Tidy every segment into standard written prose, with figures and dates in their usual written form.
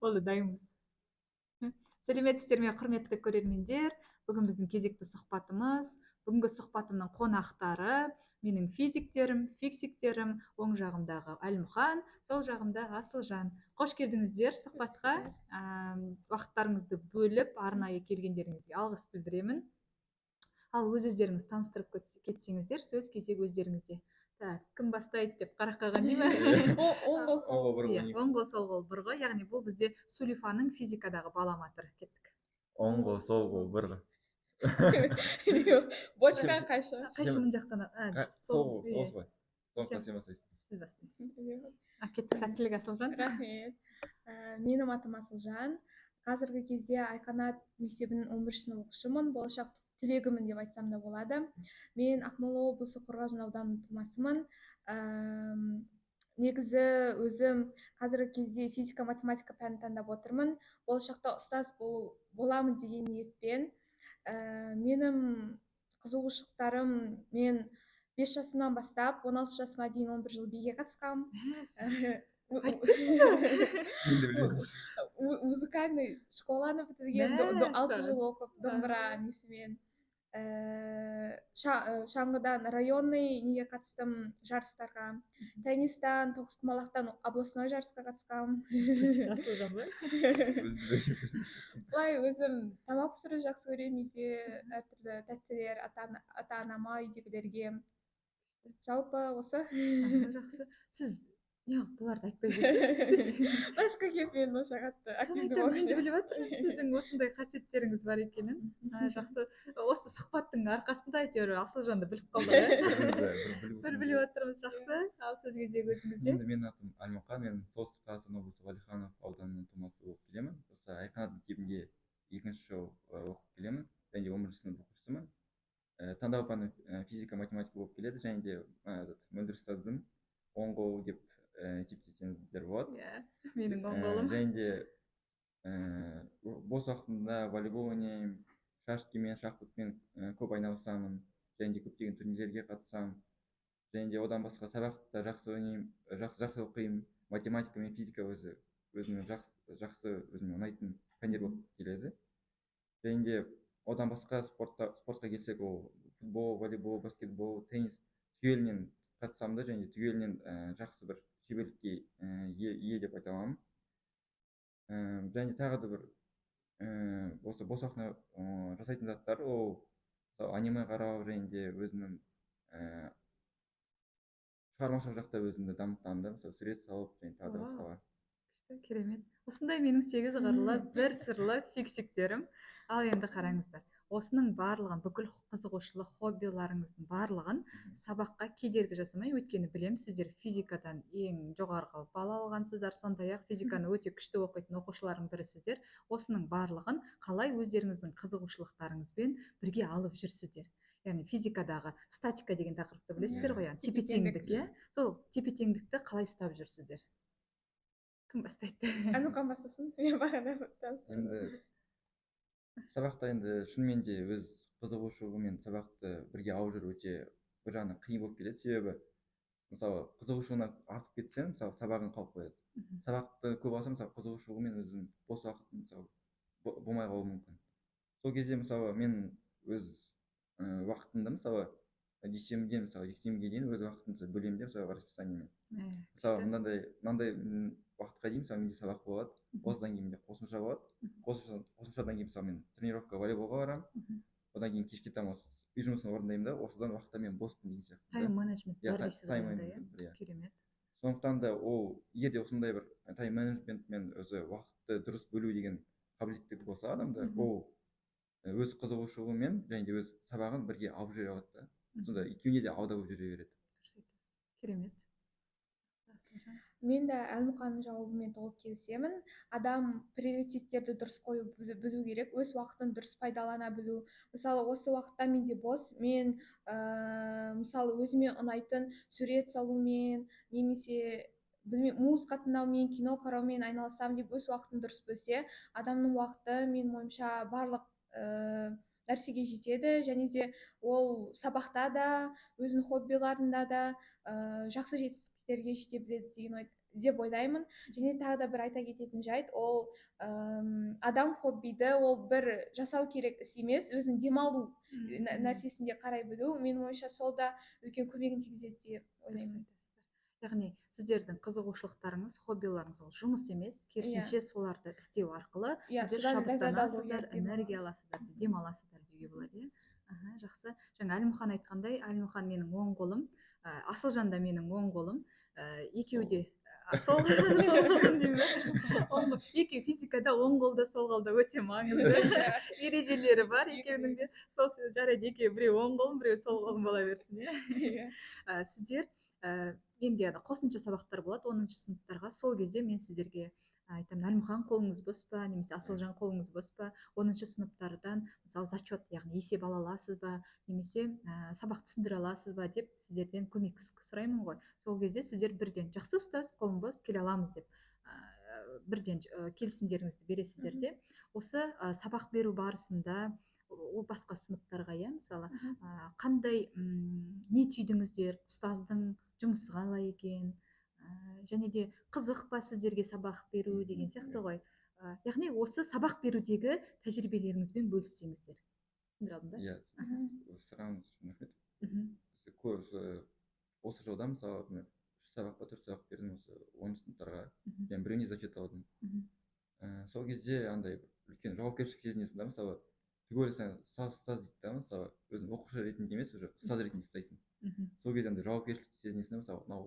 Болды, дайынбыз. Сәлеметсіздер ме, құрметті көрермендер! Бүгін біздің кезекті сұхбатымыз. Бүгінгі сұхбатымның қонақтары – менің физиктерім, фиксиктерім. Оң жағымдағы Әлімхан, сол жағымда Асылжан. Қош келдіңіздер сұхбатқа! Уақыттарыңызды бөліп, арнайы келгендеріңізге алғыс білдіремін. Ал өз өздеріңіз таныстырып кетсеңіздер, сөз кезегі өздеріңізде. Так, кім бастайды деп қарап қалған дей ма? Оң қол, сол. Оң қол, бір. Иә. 12. Оң қол, сол қол, бір ғой, яғни бұл бізде Сулифаның физикадағы балама түрі. Кеттік. Оң қол, сол қол, бір. Бочка қайшы. Қайшы мына жақтан, а, сол қол. Иә. Осы ғой. Сондықтан сен бастайсың. Сіз бастаңыз. А, кеттік. Сәттілік, Асылжан! Рахмет! Менің атым Асылжан. Қазіргі кезде Айқанат мектебінің 11 сынып оқушымын, болашақ түлегімін деп айтсам да болады. Мен Ақмола облысы, Қорғалжын ауданының тумасымын. Негізі өзім қазіргі кезде физика математика пәнін таңдап отырмын, болашақта ұстаз боламын деген ниетпен. Менің қызығушылықтарым: мен 5 жасымнан бастап 16 жасыма дейін 11 жыл биге қатысқанмын. Мен де білемін. Музыкальный школаны бітірген, 6 жыл оқып, домбыра несімен. Шаңғыдан районный неге қатыстым, жарыстарға, теннистан, тоғызқұмалақтан областной жарысқа қатысқанмын. Точно Асылжан ба? Былай өзім тамақ пісіруді жақсы көремін, үйде әртүрлі тәттілер ата анама, үйдегілерге. Жалпы осы. Аха, жақсы. Сіз неғып бұларды айтпай жүрсіз? Басқа келіп мен онша қатты Соны активді айтамын, енді болып біліп жатырмын сіздің осындай қасиеттеріңіз бар екенін. Жақсы, осы сұхбаттың арқасында әйтеуір Асылжанды біліп қалдық, иә, бір біліп жатырмыз. Жақсы, ал сөз кезегі өзіңізде. Енді менің атым Әлмұқан. Мен Солтүстік Қазақстан облысы, Уәлиханов ауданының тумасы болып келемін. Осы Айқанат мектебінде екінші жыл оқып келемін және де 11-ші сынып оқушысымын. Таңдау пәні физика математика болып келеді және де этот, Мөлдір ұстаздың оң қолы деп есептесеңіздер болады. Иә, менің оң қолым. Және де бос уақытымда волейбол ойнаймын, шашкамен, шахматпен көп айналысамын және де көптеген турнирлерге қатысамын. Және де одан басқа сабақты жақсы ойнаймын, жақсы жақсы оқимын. Математика мен физика өзі өзіме жақсы, жақсы, өзіме ұнайтын пәндер болып келеді. Және де одан басқа спортқа келсек, ол футбол, волейбол, баскетбол, теннис түгелінен қатысамын да және де түгелінен жақсы бір шеберлікке ие деп айта аламын. Және тағы да бір осы бос уақытында жасайтын заттар ол, мысалы, аниме қарау және де өзімнің шығармашылық жақта өзімді дамытамын да, мысалы, сурет салып және тағы да басқалар. Күшті, керемет! Осындай менің сегіз қырлы, бір сырлы фиксиктерім. Ал енді қараңыздар, осының барлығын, бүкіл қызығушылық, хоббиларыңыздың барлығын сабаққа кедергі жасамай, өйткені білемін, сіздер физикадан ең жоғарғы балл алғансыздар, сондай ақ физиканы өте күшті оқитын оқушылардың бірісіздер. Осының барлығын қалай өздеріңіздің қызығушылықтарыңызбен бірге алып жүрсіздер? Яғни физикадағы статика деген тақырыпты білесіздер ғой, яғни тепе-теңдік, иә, сол тепе-теңдікті қалай ұстап жүрсіздер? Кім бастайды? Әлмұқан бастасын, мен бағана таныстырдым. Енді сабақта енді шынымен де өз қызығушылығымен сабақты бірге алып жүру өте бір жағынан қиын болып келеді. Себебі, мысалы, қызығушылығына артып кетсең, мысалы, сабағың қалып қояды. Сабақты көп алсаң, мысалы, қызығушылығымен өзің бос уақытың, мысалы, болмай қалуы мүмкін. Сол кезде, мысалы, мен өз уақытымды, мысалы, дүйсенбіден, мысалы, жексенбіге дейін өз уақытымды бөлемін де, мысалы, расписаниемен. Мысалы, мынандай мынандай уақытқа дейін, мысалы, менде сабақ болады, осыдан кейін менде қосымша болады, қосымшадан кейін, мысалы, мен тренировка, волейболға барамын, одан кейін кешке таман осы үй жұмысын орындаймын да, осыдан уақытта мен боспын деген сияқты да. Тайм менеджмент Иә, бар дейсіз ғой тайм онда, иә? менеджмент бар, иә. Керемет. Сондықтан да ол егер де осындай бір тайм менеджментмен өзі уақытты дұрыс бөлу деген қабілеттік болса адамда, ол өз қызығушылығымен және де өз сабағын бірге алып жүре алады да. Сонда екеуіне де алда болып жүре береді. Дұрыс айтасыз, керемет. Асылжан? Мен де Әлмұқанның жауабымен толық келісемін. Адам приоритеттерді дұрыс қою білу керек, өз уақытын дұрыс пайдалана білу. Мысалы, осы уақытта менде бос, мен мысалы, өзіме ұнайтын сурет салумен немесе, білмеймін, музыка тыңдаумен, кино қараумен айналысамын деп өз уақытын дұрыс бөлсе, адамның уақыты, менің ойымша, барлық нәрсеге жетеді және де ол сабақта да, өзінің хоббиларында да жақсы жетістіктерге жете біледі деген ой. Деп ойлаймын. Және тағы да бір айта кететін жайт, ол адам хоббиді ол бір жасау керек іс емес, өзің демалу нәрсесінде қарай білу, менің ойымша, сол да үлкен көмегін тигізеді деп ойлаймын. Яғни сіздердің қызығушылықтарыңыз, хоббиларыңыз ол жұмыс емес, керісінше, соларды істеу арқылы сіздер шабыттанасыздар, энергия аласыздар, демаласыздар деуге болады, иә. Аха, жақсы. Жаңа Әлімхан айтқандай, Әлімхан менің оң қолым, Асылжан да менің оң қолым, екеуі де сол қолым деймін ба, екеуі физикада оң қол да, сол қол да өте маңызды, ережелері бар екеуінің де. Сол, жарайды, екеуі, біреу оң қолым, біреу сол қолым бола берсін, иә. Сіздер менде ана қосымша сабақтар болады 10-сыныптарға, сол кезде мен сіздерге айтамын: «Әлімхан, қолыңыз бос па?» немесе «Асылжан, қолыңыз бос па? 10-сыныптардан, мысалы, зачет, яғни есеп ала аласыз ба немесе сабақ түсіндіре аласыз ба?» деп сіздерден көмек сұраймын ғой. Сол кезде сіздер бірден: «Жақсы, ұстаз, қолым бос, келе аламыз», – деп бірден келісімдеріңізді бересіздер де. Осы сабақ беру барысында ол басқа сыныптарға, иә, мысалы, қандай не түйдіңіздер? Ұстаздың жұмысы қалай екен, және де қызық па сіздерге сабақ беру деген сияқты ғой. Яғни осы сабақ берудегі тәжірибелеріңізбен бөліссеңіздер. Түсіндіре алдым ба? Иә, сұрағыңыз үшін рахмет. Осы жылда, мысалы, мен үш сабақ па, төрт сабақ бердім осы 10-сыныптарға және біреуіне зачет алдым. Сол кезде андай үлкен жауапкершілік сезінесің да. Мысалы, түгел сен ұстаз, ұстаз дейді да, мысалы, өзің оқушы ретінде емес, уже ұстаз ретінде ұстайсың. Сол кезде андай жауапкершілікті сезінесің да. Мысалы, мынау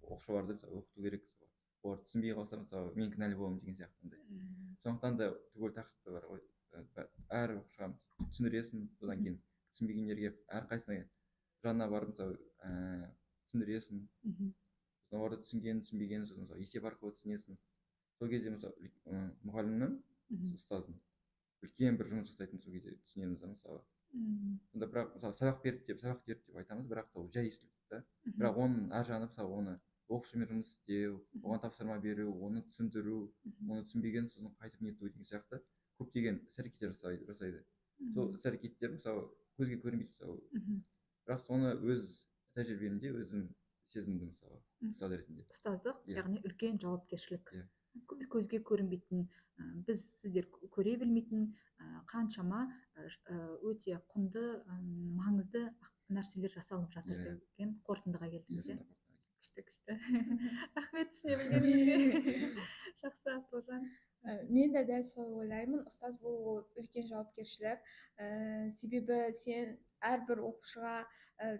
оқушыларды, мысалы, оқыту керек, мысалы, олар түсінбей қалса, мысалы, мен кінәлі боламын деген сияқты андай. Сондықтан да түгел тақырыпты бар ғой, әр оқушыға түсіндіресің, содан кейін түсінбегендерге әрқайсысына жанына барып, мысалы, түсіндіресің. Оларды түсінгенін, түсінбегенін сосын, мысалы, есеп арқылы түсінесің. Сол кезде, мысалы, мұғалімнің, ұстаздың үлкен бір жұмыс жасайтынын сол кезде түсінеміз да. Мысалы, сонда, бірақ, мысалы, сабақ берді деп, сабақ берді деп айтамыз, бірақ та ол жай естіледі да. Бірақ оның ар жағында, мысалы, оны оқушымен жұмыс істеу, оған тапсырма беру, оны түсіндіру, оны түсінбеген сосын қайтып нету деген сияқты көптеген іс әрекеттер жасайды. Сол іс әрекеттер, мысалы, көзге көрінбейді, мысалы, бірақ соны өз тәжірибемде өзім сезіндім, мысалы, ұстаз ретінде. Ұстаздық, яғни үлкен жауапкершілік, көзге көрінбейтін, біз, сіздер көре білмейтін қаншама өте құнды, маңызды нәрселер жасалынып жатыр деген қорытындыға келдіңіз, иә? Күшті, күшті, рахмет түсіне білгеніңізге. Жақсы, Асылжан? Мен де дәл солай ойлаймын. Ұстаз болу ол үлкен жауапкершілік, себебі сен әрбір оқушыға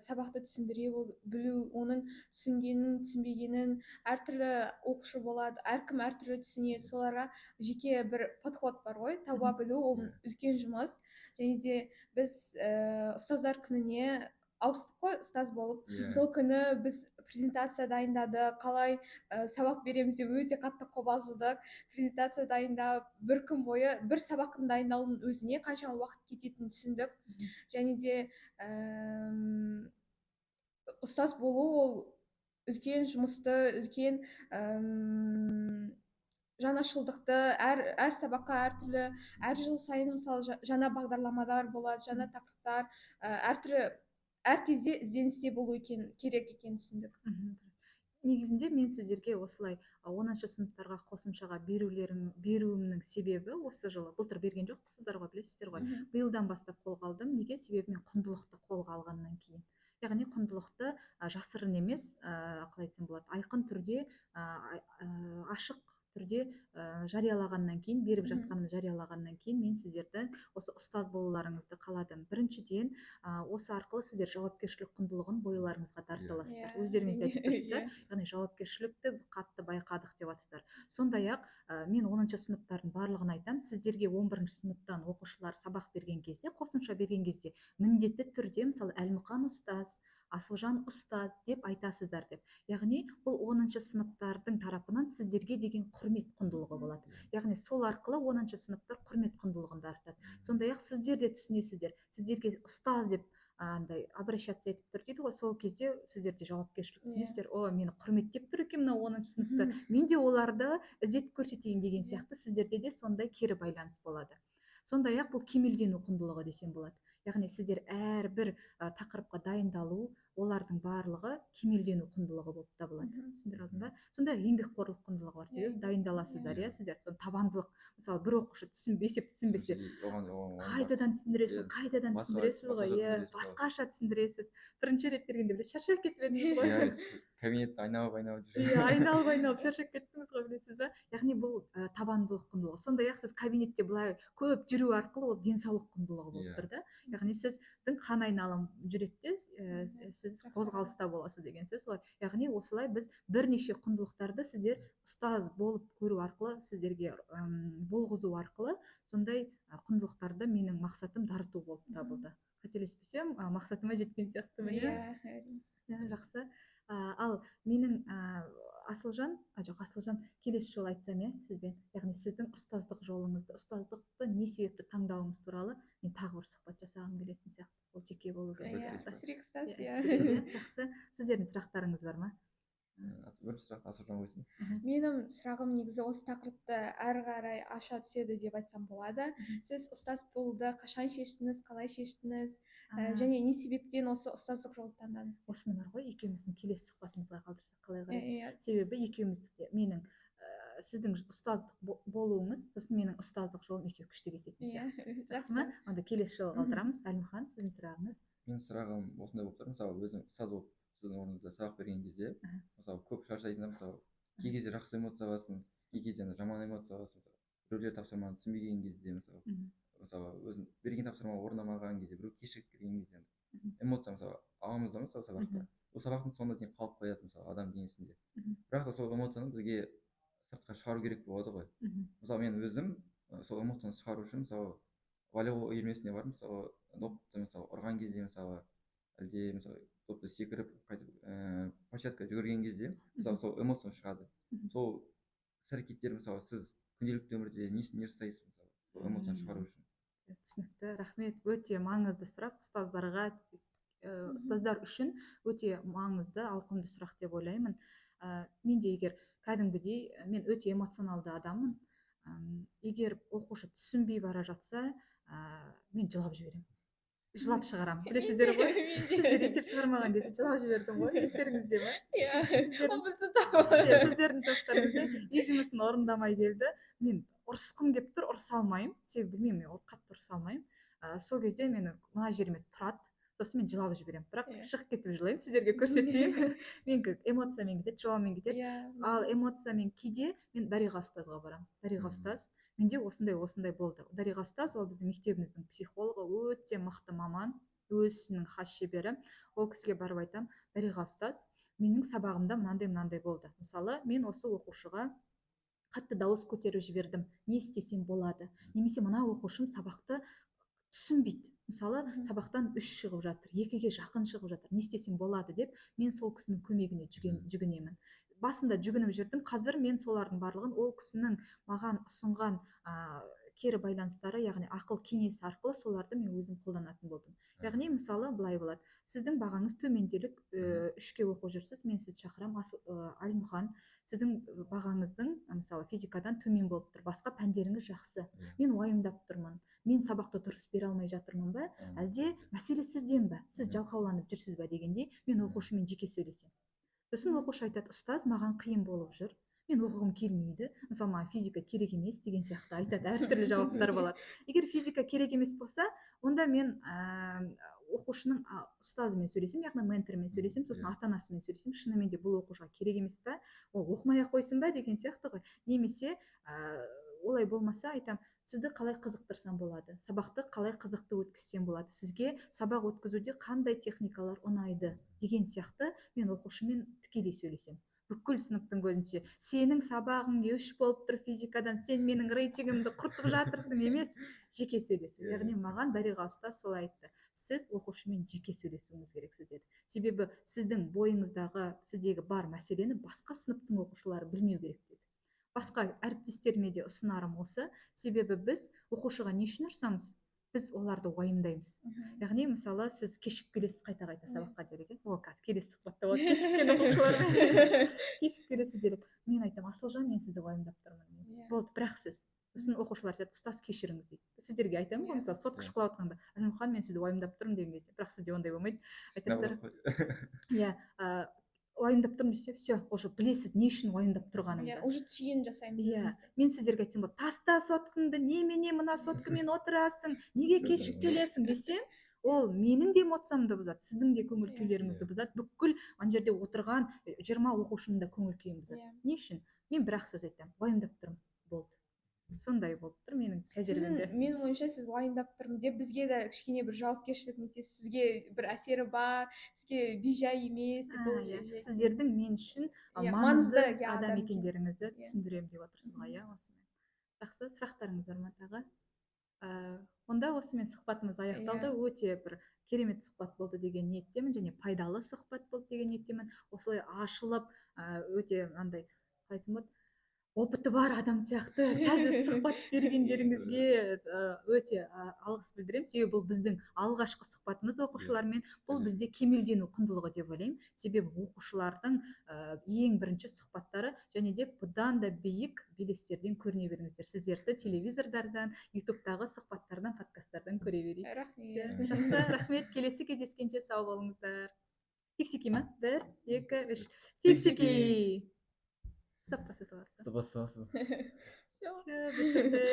сабақты түсіндіре білу, оның түсінгенін, түсінбегенін. Әртүрлі оқушы болады, әркім әртүрлі түсінеді, соларға жеке бір подход бар ғой, таба білу ол үлкен жұмыс. Және де біз ұстаздар күніне ауыстық қой ұстаз болып. Сол күні біз презентация дайындадық, қалай сабақ береміз деп өте қатты қобалжыдық. Презентация дайындап, бір күн бойы бір сабақтың дайындалудың өзіне қаншама уақыт кететінін түсіндік. Және де ұстаз болу ол үлкен жұмысты, үлкен жанашырлықты, әр сабаққа әртүрлі, әр жыл сайын, мысалы, жаңа бағдарламалар болады, жаңа тақырыптар, әртүрлі, әр кезде ізденісте болу керек екенін түсіндік. Дұрыс. Негізінде мен сіздерге осылай 10-сыныптарға қосымшаға беруімнің себебі, осы жылы, былтыр берген жоқсыздар ғой, білесіздер ғой, биылдан бастап қолға алдым. Неге? Себебі мен құндылықты қолға алғаннан кейін, яғни құндылықты жасырын емес, қалай айтсам болады, айқын түрде, ашық түрде жариялағаннан кейін, беріп жатқанымды жариялағаннан кейін, мен сіздерді осы ұстаз болуларыңызды қаладым. Біріншіден, осы арқылы сіздер жауапкершілік құндылығын бойларыңызға дарыта аласыздар. Өздеріңіз де айтып тұрсыздар, яғни жауапкершілікті қатты байқадық деп жатсыздар. Сондай ақ мен 10-сыныптардың барлығын айтамын, сіздерге 11-сыныптан оқушылар сабақ берген кезде, қосымша берген кезде міндетті түрде, мысалы, «Әлмұқан ұстаз», «Асылжан ұстаз» деп айтасыздар деп. Яғни бұл 10-сыныптардың тарапынан сіздерге деген құрмет құндылығы болады. Яғни сол арқылы 10-сыныптар құрмет құндылығын дарытады. Сондай ақ сіздер де түсінесіздер, сіздерге ұстаз деп андай обращаться етіп тұр дейді ғой, сол кезде сіздер де жауапкершілік түсінесіздер: «О, мені құрметтеп тұр екен мына 10-сыныптар, мен де оларды ізет көрсетейін» деген сияқты сіздерде де сондай кері байланыс болады. Сондай ақ бұл кемелдену құндылығы десем болады. Яғни сіздер әрбір тақырыпқа дайындалу, Олардың барлығы кемелдену құндылығы болып табылады. Түсіндіре алдым ба? Сондай еңбекқорлық құндылығы бар, себебі дайындаласыздар, иә, сіздер. Соны табандылық, мысалы, бір оқушы есеп түсінбесе, қайтадан түсіндіресіз, қайтадан түсіндіресіз ғой, иә, басқаша түсіндіресіз. Бірінші рет бергенде бір шаршап кетіп едіңіз ғой. Иә, кабинетті айналып айналып. Иә, айналып айналып шаршап кеттіңіз ғой, білесіз ба? Яғни бұл табандылық құндылығы. Сондай ақ сіз кабинетте былай көп жүру арқылы ол денсаулық құндылығы болып тұр да. Яғни сіздің қан айналым жүреді де, сіз қозғалыста боласыз деген сөз ғой. Яғни осылай біз бірнеше құндылықтарды сіздер ұстаз болып көру арқылы, сіздерге болғызу арқылы сондай құндылықтарды менің мақсатым дарыту болып табылды. Қателеспесем, мақсатыма жеткен сияқтымын, иә? Иә. Жақсы. Ал менің Асылжан, жоқ, Асылжан, келесі жолы айтсам, иә, сізбен, яғни сіздің ұстаздық жолыңызды, ұстаздықты не себепті таңдауыңыз туралы мен тағы бір сұхбат жасағым келетін сияқты. Ол жеке болу керек сияқты. Түсірейік, ұстаз, иә. Жақсы. Сіздердің сұрақтарыңыз бар ма? Бірінші сұрақты Асылжан қойсын. Менің сұрағым негізі осы тақырыпты әрі қарай аша түседі деп айтсам болады. Сіз ұстаз болуды қашан шештіңіз, қалай шештіңіз және не себептен осы ұстаздық жолды таңдадыңыз? Осыны бар ғой, екеуміздің келесі сұхбатымызға қалдырсақ, қалай қарайсыз? Себебі екеуміздікі, менің, сіздің ұстаздық болуыңыз, сосын менің ұстаздық жолым екеуі күшті кететін сияқты. Жақсы ма? Онда келесі жолы қалдырамыз. Әлімхан, сіздің сұрағыңыз? Менің сұрағым осындай болып тұр. Мысалы, өзім ұстаз болып сіздің орныңызда сабақ берген кезде, мысалы, көп шаршайсың да. Мысалы, кей кезде жақсы эмоция аласың, кей кезде жаман эмоция аласың. Мысалы, біреулер тапсырманы түсінбеген кезде, мысалы, өзің берген тапсырма орындамаған кезде, біреу кешігіп келген кезде эмоция, мысалы, аламыз да. Мысалы, сабақта ол сабақтың соңына дейін қалып қояды, мысалы, адам денесінде. Бірақ та сол эмоцияны бізге сыртқа шығару керек болады ғой. Мысалы, мен өзім сол эмоцияны шығару үшін, мысалы, волейбол үйірмесіне барып, мысалы, допты, мысалы, ұрған кезде, мысалы, әлде, мысалы, допты секіріп қайтып площадкада жүгірген кезде, мысалы, сол эмоция шығады. Сол іс әрекеттер, мысалы, сіз күнделікті өмірде не жасайсыз, мысалы, сол эмоцияны шығару үшін? Түсінікті, рахмет. Өте маңызды сұрақ ұстаздарға, ұстаздар үшін өте маңызды, ауқымды сұрақ деп ойлаймын. Мен де егер кәдімгідей, мен өте эмоционалды адаммын. Егер оқушы түсінбей бара жатса, мен жылап жіберемін, жылап шығарамын, білесіздер ғой. Сіздер есеп шығармаған кезде жылап жібердім ғой, естеріңізде ма? Иә, ол біздің топ. Иә, сіздердің топтарыңызда үй жұмысын орындамай келді. Мен ұрысқым келіп тұр, ұрыса алмаймын, себебі білмеймін, мен ол қатты ұрыса алмаймын. Сол кезде мені мына жеріме тұрады, сосын мен жылап жіберемін, бірақ шығып кетіп жылаймын, сіздерге көрсетпеймін. Менікі эмоциямен кетеді, жылаумен кетеді. Ал эмоциямен кейде мен Дариға ұстазға барамын. «Дариға ұстаз, менде осындай осындай болды». Дариға ұстаз ол біздің мектебіміздің психологы, өте мықты маман, өз ісінің хас шебері. Ол кісіге барып айтамын: «Дариға ұстаз, менің сабағымда мынандай мынандай болды, мысалы, мен осы оқушыға қатты дауыс көтеріп жібердім, не істесем болады? Немесе мына оқушым сабақты түсінбейді, мысалы, сабақтан 3 шығып жатыр, 2-ге жақын шығып жатыр, не істесем болады?» деп мен сол кісінің көмегіне жүгінемін. Басында жүгініп жүрдім, қазір мен солардың барлығын ол кісінің маған ұсынған кері байланыстары, яғни ақыл кеңесі арқылы соларды мен өзім қолданатын болдым. Яғни, мысалы, былай болады: сіздің бағаңыз төменделік, 3-ке оқып жүрсіз, мен сізді шақырамын: «Әлімхан, сіздің бағаңыздың, мысалы, физикадан төмен болып тұр, басқа пәндеріңіз жақсы. Мен уайымдап тұрмын, мен сабақты дұрыс бере алмай жатырмын ба, әлде мәселе сізден ба, сіз жалқауланып жүрсіз ба?» дегендей, мен оқушымен жеке сөйлесемін. Сосын оқушы айтады: «Ұстаз, маған қиын болып жүр, мен оқығым келмейді, мысалы, маған физика керек емес», деген сияқты айтады. Әртүрлі жауаптар болады. Егер физика керек емес болса, онда мен оқушының ұстазымен сөйлесемін, яғни ментормен сөйлесемін, сосын ата анасымен сөйлесемін: шынымен де бұл оқушыға керек емес па, ол оқымай ақ қойсын ба деген сияқты ғой. Немесе олай болмаса, айтамын: «Сізді қалай қызықтырсам болады, сабақты қалай қызықты өткізсем болады, сізге сабақ өткізуде қандай техникалар ұнайды?» деген сияқты мен оқушымен тікелей сөйлесемін. Бүкіл сыныптың көзінше «Сенің сабағың 3 болып тұр физикадан, сен менің рейтингімді құртып жатырсың» емес, жеке сөйлесу. Яғни маған Дариға ұстаз солай айтты: «Сіз оқушымен жеке сөйлесуіңіз керексіз, – деді, – себебі сіздің бойыңыздағы, сіздегі бар мәселені басқа сыныптың оқушылары білмеу керек», – деді. Басқа әріптестеріме де ұсынарым осы, себебі біз оқушыға не үшін ұрсамыз? Біз оларды уайымдаймыз. Яғни, мысалы, сіз кешігіп келесіз қайта қайта сабаққа делік, иә, ол қазір келесі сұхбатта болады, кешіккен оқушылармен. Кешігіп келесіз делік, мен айтамын: «Асылжан, мен сізді уайымдап тұрмын». Болды, бір ақ сөз. Сосын оқушылар айтады: «Ұстаз, кешіріңіз», – дейді. Сіздерге айтамын ғой, мысалы, сотка шұқылап жатқанда: «Әлімхан, мен сізді уайымдап тұрмын», – деген кезде. Бірақ сізде ондай болмайды, айтасыздар: «Иә, уайымдап тұрмын», – десе, все, уже білесіз не үшін уайымдап тұрғанымды. Иә, уже түйін жасаймыз Иә. өзіміз. Мен сіздерге айтсам болады: «Таста соткаңды, немене мына соткамен отырасың, неге кешігіп келесің?» – десем, ол менің де эмоциямды бұзады, сіздің де көңіл күйлеріңізді бұзады, бүкіл ана жерде отырған 20 оқушының да көңіл күйін бұзады. Не үшін? Мен бір ақ сөз айтамын: «Уайымдап тұрмын», – болды. Сондай болып тұр менің тәжірибемде. Сіздің, менің ойымша, сіз «уайымдап тұрмын» деп бізге де кішкене бір жауапкершілік нетесіз, сізге бір әсері бар, сізге бейжай емес А, бұл. Иә. Сіздердің мен үшін Иә, маңызды маңызды, иә, адам адам екен. екендеріңізді түсіндіремін деп отырсыз ғой, иә, осымен. Жақсы, сұрақтарыңыз бар ма тағы? Онда осымен сұхбатымыз аяқталды. Өте бір керемет сұхбат болды деген ниеттемін және пайдалы сұхбат болды деген ниеттемін. Осылай ашылып, өте андай, қалай айтсам болады, опыты бар адам сияқты тәжі сұхбат бергендеріңізге өте алғыс білдіремін. Себебі бұл біздің алғашқы сұхбатымыз оқушылармен. Бұл бізде кемелдену құндылығы деп ойлаймын, себебі оқушылардың ең бірінші сұхбаттары. Және де бұдан да биік белестерден көріне беріңіздер. Сіздерді телевизордардан, ютубтағы сұхбаттардан, подкасттардан көре берейік. Рахмет. Всё, жақсы, рахмет. Келесі кездескенше сау болыңыздар. Фиксики ма? Бір, екі, үш, фиксики! Стоп баса саласыз. Стоп басасыз. Всё. Все, бітірдік.